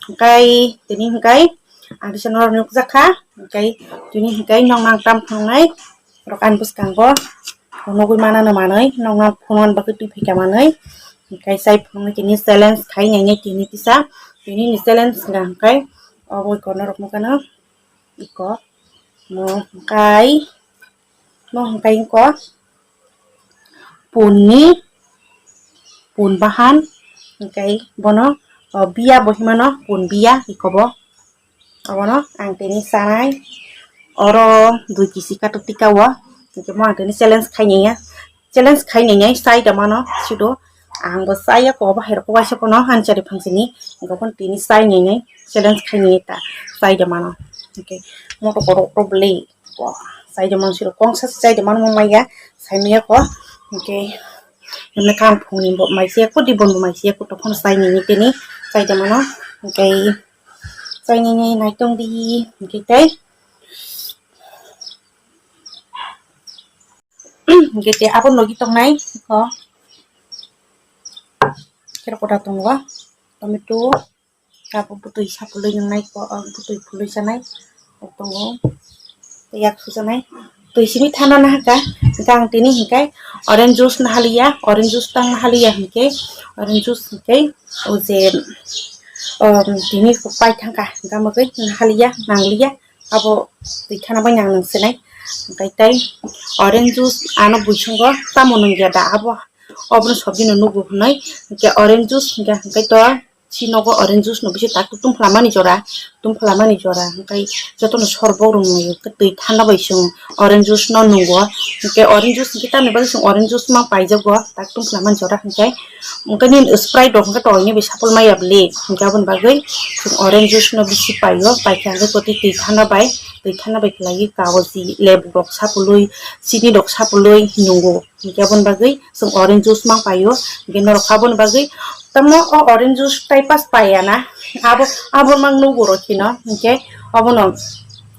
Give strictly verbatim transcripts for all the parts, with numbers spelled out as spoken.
Hingkai tini hingkai ang kisa norok nukjakha, hingkai tini hingkai noknang tam phangnai rok ani bwskango nugwi manano manwi noknang phunukna bagwi twi phaikha manwi, hingkai chai phunuknai tini challenge khai nainai tini kisa, tini ni challenge wngkha hingkai obo iko norok nukano iko mo hingkai. Mo hwnkhe wngkha punni pun bahan, hwnkhe bono, o, biya bo hinmano pun biya ikobo. Obono ang tini chanai, oro dui kisi katok tika o, hwnkhe mo ang tini challenge khai naiya, challenge khai naiya chai da mano sido. Ang bo chaya ko, bo hai rok waisa kono hanchari phangsini, hwnkhe bono tini chai nai nai challenge khai nai ta chai da mano. Hwnkhe moto korok rok bwlwi bo chai da mano siro kongsa se chai da mano maya sai maya ko. Hwnkhe hwnkhe ang phungni bo mai se ko di bon bo mai se ko tong phano chai nai nai tini chai da mano. Hwnkhe chai nai nai nai tong di hwnkhe tei. Hwnkhe tei abo logi tongnai ko. Khe koda tongo tomato, abo bwtwi sapulwi nwngnai ko, o bwtwi phulwi chanai tongo. Yak sujanai twi simi thana nahaka, hwnkhe ang tini hwnkhe orange juice nahaliya, orange juice tang nahaliya hwnkhe, orange juice hwnkhe o je, o tini pai thangkha hwnkhe amo twi nahaliya nangliya. Abo twi khana bai nang nang sinai. Hwnkhe tei orange juice ano buisungo tamo nungya da abo, obono sobino nugo hwnwi. Hwnkhe orange juice hwnkhe, hwnkhe to si nogo orange juice no bisi tak tum phlamani jora, tum phlamani jora. Hwnkhe jotono sorbok rwmwi twi thanda bai chwng orange juice no nungo. Hwnkhe orange juice hwnkhe tamni bagwi chwng orange juice ma paijago tak tum phlamani jora hwnkhe. Hwnkhe nini Sprite rok hwnkhe to nini bai sapul maya bwle, hwnkhe aboni bagwi chwng orange juice no bisi paio, paikha hwnkhe twi thana bai, twi thana bai khlaiwi kagoji lebu rok sapului, chini rok sapului nungo, hwnkhe aboni bagwi chwng orange juice mang paio, hwnkhe norok aboni bagwi tamo o orange juice tai pas paiya na, abo, abo mang nugo rok kheno, hwnkhe abono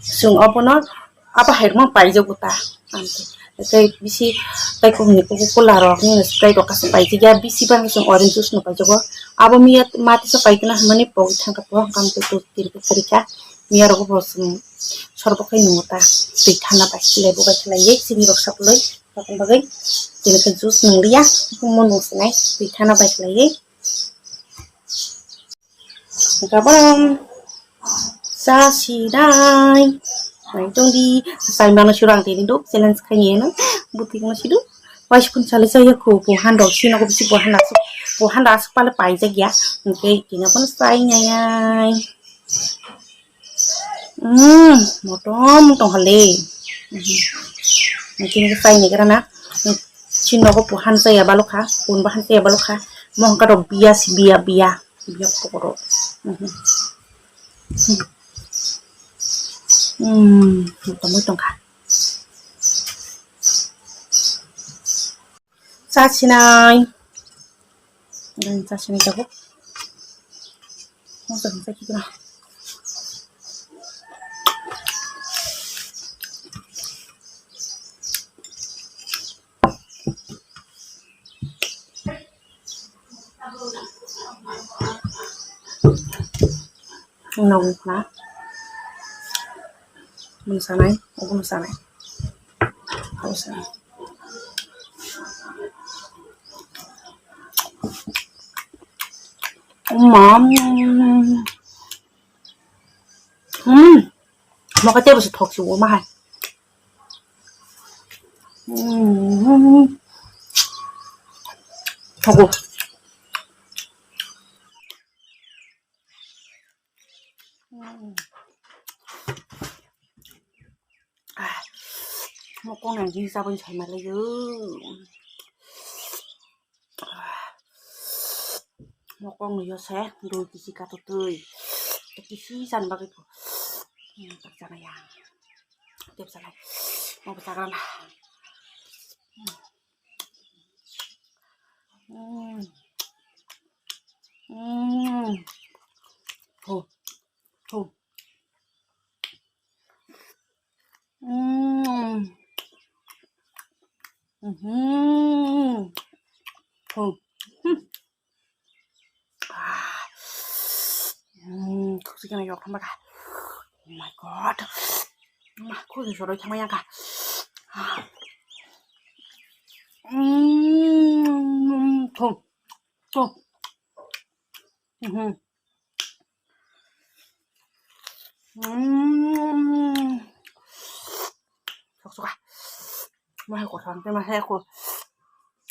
chwng abono abo hai rok mang paijago ta. Tei bisi tei kok ni kok kola rok ni Sprite rok kaisa paijak ya, bisi bang chwng orange juice no paijago. Abo miya matisa paikhe na hwnmani pogwi thangkha po hwnkhe twi twi khe karikha. Miya rogo bo chwng sorbo khai nungo ta twi thana bai lebu bai khlaiwi chini rok sapului tongthok bagwi chini khe juice nung liya mo nung sinai twi thana bai khlaiwi. Gabang sa sinai. Nai tong di sai mano siro ang tini duk challenge khai ni no buti mo sidu. Wai sipun chale chaya ko buhan rok sino ko bisi buhan rok buhan rok asuk pale paijak ya. Hwnkhe tini kono sai nai ai. Hmm, motom tong hale. Hwnkhe sai ni gra na. Si nogo buhan chaya balokha, pun buhan chaya balokha. Mo hwnkhe rok biya si biya biya. Biya kokoro. Hmm, motom tongkha. Cha sinai. Ang cha sinai tabuk. Ang cha sinai tabuk. Nong na. Mung sanai, obo no sanai. Obo sanai. Mom. Hmm. Mokha tebo se thok si o ma hai. Hmm. Thogo. Hmm. Ah, mokong nang jini saboni sai ma lai o. Mokong no yo se dui kisi kato twi. Kisi san bagwi pho. Hmm, tak sana ya. Tep sana. Mau pecah kan. Hmm. Hmm. Ho. Ho. Hmm. Hmm. Ho. Hmm. Ah. Hmm. Sikena yok thangba kha. Oh my God. Ma, khujui soroi thangma yang kha. Mm, thum. Thum. Mhm. Mm. Sok sok ah. Mahai ko sang te mahai ko.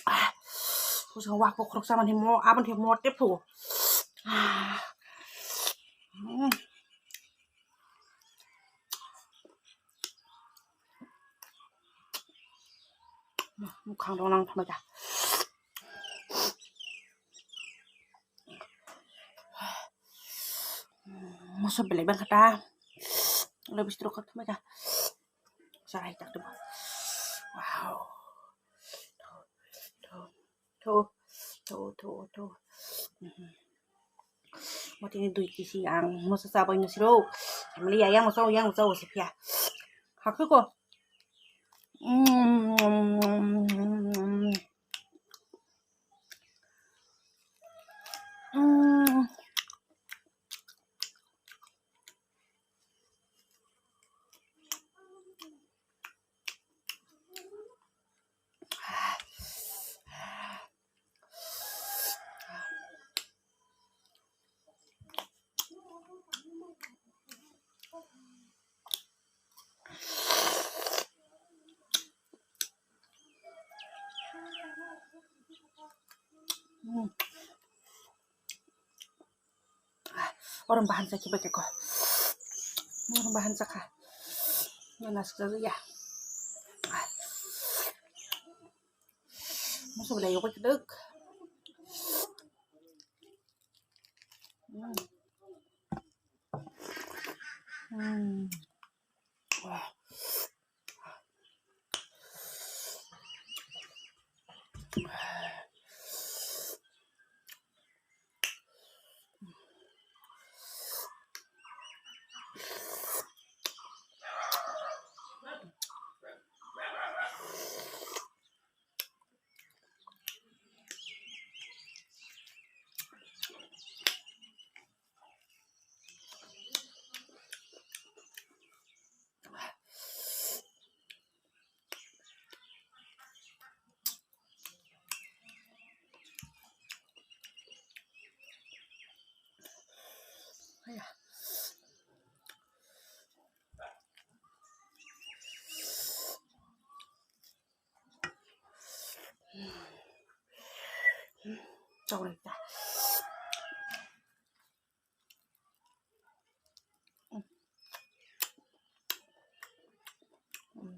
Ah. Ko sang wak ko khorok sa mani mo abon te mo te phu. Ah. Mm. Mukhang dong nang thangba ja. Moso belai bang kha ta. Lo bistro kha thangba ja. Sarai tak tu. Wow. Thu, thu, thu, thu, thu. Mhm. Mo tini dui kisi ang moso sa bai no siro. Family ya yang moso yang moso se pia. Hakhe ko. Mm. Mm. Mm. Orang bahan sa kiba keko. Orang bahan sa kha. Nana sa ya. Musu bela yoko kedek. Hmm. Hmm. Wah. Chau lai ta.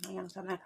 Yang sana.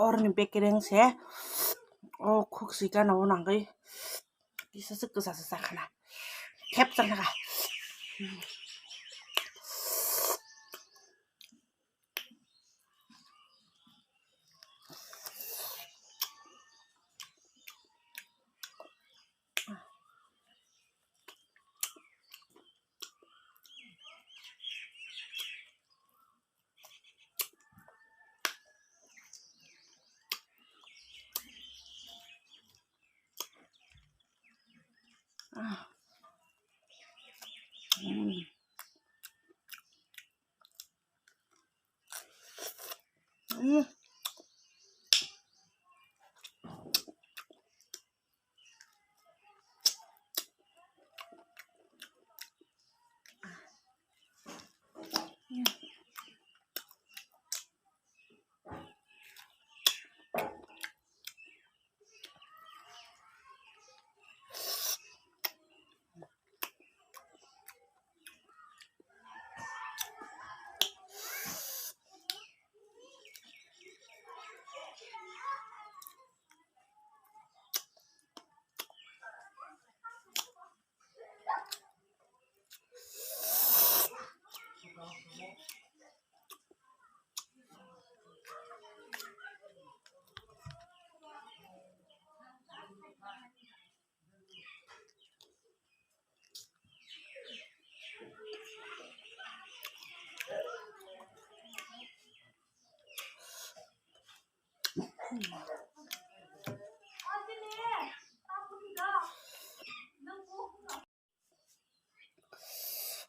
Orni bekereng se o khuk sika no nangwi kisa se kwsa se sakhana thep chang kha.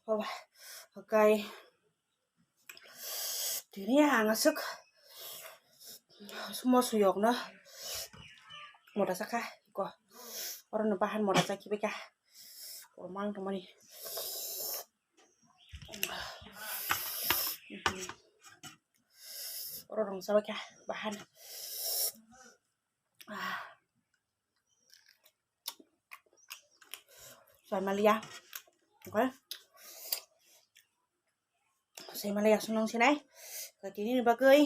Oke. Tini ang aswk sumo suyokno mota chakha ko. Oro no bahan mota chakhi bai kha. Kormang tongmani. Oro rong chabai kha bahan. Chai maliya. Okay. Chai maliya sunong sinai. Tini ni bagwi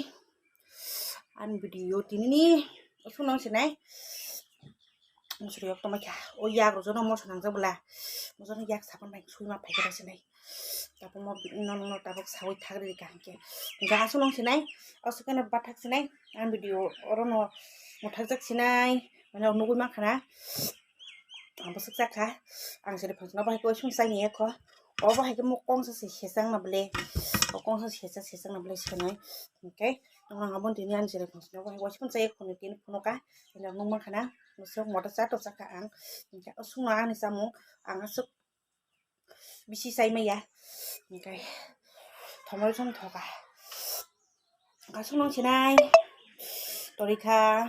an video tini ni sunong sinai. Musri yok toma kya. O yak rojo no mosa nang jabula. Mosa no yak sapan nai sui ma pai kara sinai. Tapo mo no no tapo sawi thagri ka hangke. Ga sunong sinai. Asukana bathak sinai. An video oro no mothak jak sinai. Mane nugui ma khana. Ang bwswk chakha, ang siri phangchwkno bahai khe sung chai ni ekho. O bahai khe mo kongsa se sechang na bwle, o kongsa sechang sechang na bwle senai. Hwnkhe ang abo tini ani siri phangchwkno bahai khe sung chai ekho ni tini phunuka, tini nung mankha na, bwswk mota cha to chakha ang. Hwnkhe o sungno ani chamung ang aswk bisi chai maya. Hwnkhe thomoi song thoka. Ang sung nung sinai, torikha.